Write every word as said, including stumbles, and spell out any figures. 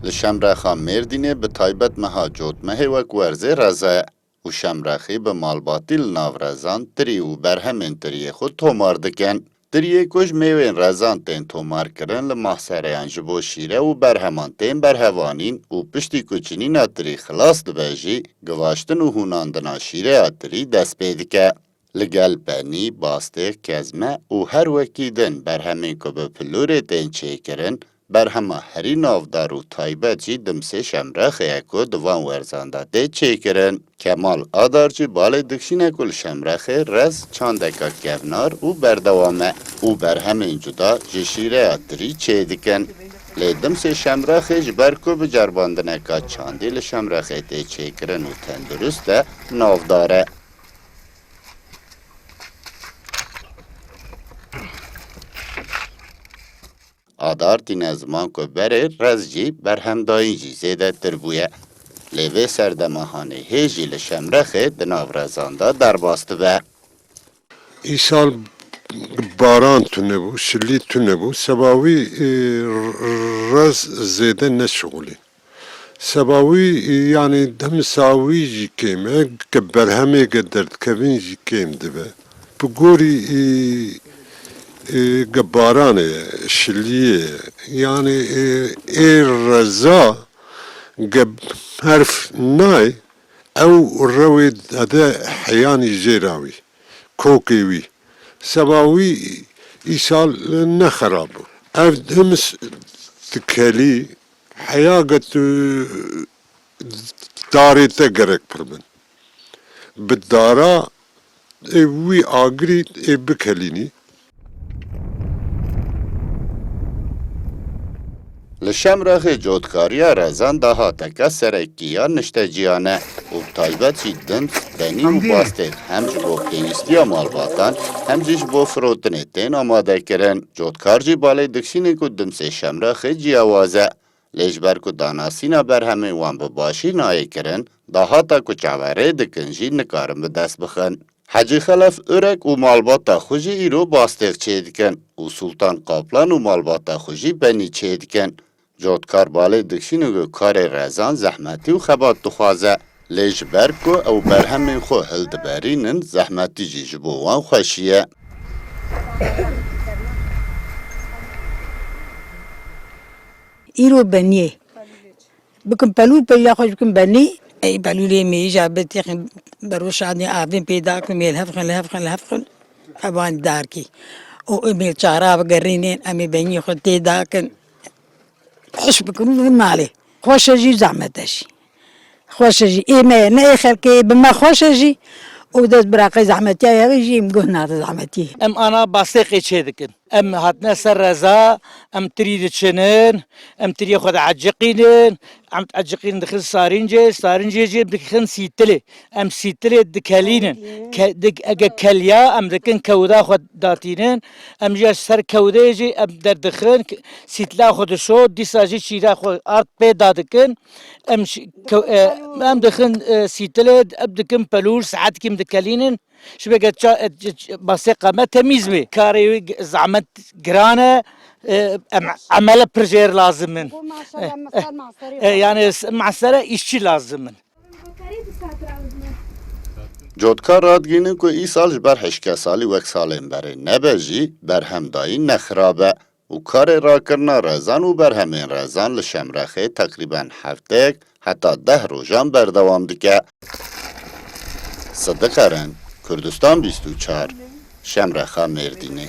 Li Şemrexa Mêrdînê bi taybet meha cotmehê wek werzê reza ye û Şemrexî bi malbatî li nav rezan tirî û berhemên tiriyê xwe tomar dikin. Tiriyê ku ji mêwên rezan tên tomarkirin li mahsereyan ji bo şîre û berheman tên berhevanîn û piştî ku çinîna tirî xilas dibe jî, givaştin û hûnandina şîreya tirî dest pê dike. Li gel benî, bastêx, kezme û her wekî din berhemên ku bi pilûrê tên çêkirin, berhema herî navdar û taybet jî Dimsê Şemrexê ye ku di van werzan de tê çêkirin. Kemal Adar jî balê dikşîne ku li Şemrexê rez çandeka kevnar û berdewam e û berhemên cuda ji şîreya tirî çêdikin. Lê Dimsê Şemrexê ji ber ku bi ceribandineka çandî li Şemrexê tê çêkirin û tendurist e, navdar e. Adar tîne ziman ku berê rez jî berhemdayîn jî zêdetir bûye. Lê vê serdema hanê hê jî li Şemrexê di nav rezan de derbas dibe. Îsal baran tune bû, şilî tune bû. Seba wî, e, rez zêde neşixulî. Seba wî, yanî demsa wî jî kêm e, ke berhemê ke derdikevin jî kêm dibe. Bi gorî, e, e, ke baranê ye, şiliyê ye. Yanî, e, ê reza ke herf nayê, ew rewê dede heyanî jêra wî, kokê wî. Seba wî îsal ne xerab bû. Ev dimis dikelî, heya ke tu darê te gerek pir bin. Bi dara ê wî agirî ê bikelînî. Li Şemrexê cotkariya rezan dahateke serekî ya nişteciyan e û bi taybet jî dint, benî û bastêx hem ji bo pêwîstiya malbatan hem jî ji bo firotinê tên amadekirin. Cotkar jî balê dikşîne ku Dimsê Şemrexê ciyawaz e. Lê ji ber ku danasîna berhemên wan bi başî nayê kirin, dahata ku çaverê dikin jî nikarin bi dest bixin. Hecî Xelef Urek û malbata xwe jî îro bastêx çêdikin û Sultan Kaplan û malbata xwe jî benî çêdikin. Cotkar balê dikşîne ku karê rezan zehmetî û xebat dixwaze. Lê ji ber ku ew berhemên xwe hildiberînin, zehmetî jî ji bo wan xweşî ye. Îro beniyê. Bikin pelûl, pelûla xwe bikin benî. Ey pelûlê me îja bitêxin beroşanê avên pê dakin, mêl hevxin, li hevxin, li hevxin. Evan darkî. Û em ê çara bigerînin, em ê beniyê xwe tê dakin. Xweş bikin û bin malê. Xweş e jî, zehmet e jî. Xweş e jî. Ê me ye, ne ê xelkê ye, bi me xweş e jî. Û dest biraqê zehmetiya ye jî, em guh nade zehmetiyê. Em ana bastêqê çê dikin. Em hatine ser reza, em tirî diçinin, em tiriyê xwe dieciqînin, em dieciqînin dixin sarîncê, sarîncê jî dixin sîtilê. Em sîtilê dikelînin. Ke-, dik-, ege keliya, em dikin kewda xwe datînin. Em jî ser kewdê jî em derdixin, sîtila xwe dişo, dîsa jî şîra xwe ard pê dadikin. Em şi-, kew-, e, em dixin, e, sîtilê, em dikin pelûl, saetkî em dikelînin. Ji bege ça-, e, ç-, ç-, basê qame temîz bê. Karê wî g-, zehmet giran e, e, em, emele pir jêr lazim in. Bu maşallah, E, e, mesela masrafı e, yani s-, masere işçi lazim in. Cotkar radigihînin ku îsal ji ber hişkesalî wek salên berê nebe jî berhemdayî ne xirab e û karê rakirina rezan û berhemên rezan li Şemrexê teqrîben hefteyek heta deh rojan berdewam dike. Sidiq Eren, Kurdistan bîst û çar, Şemrexa Mêrdînê.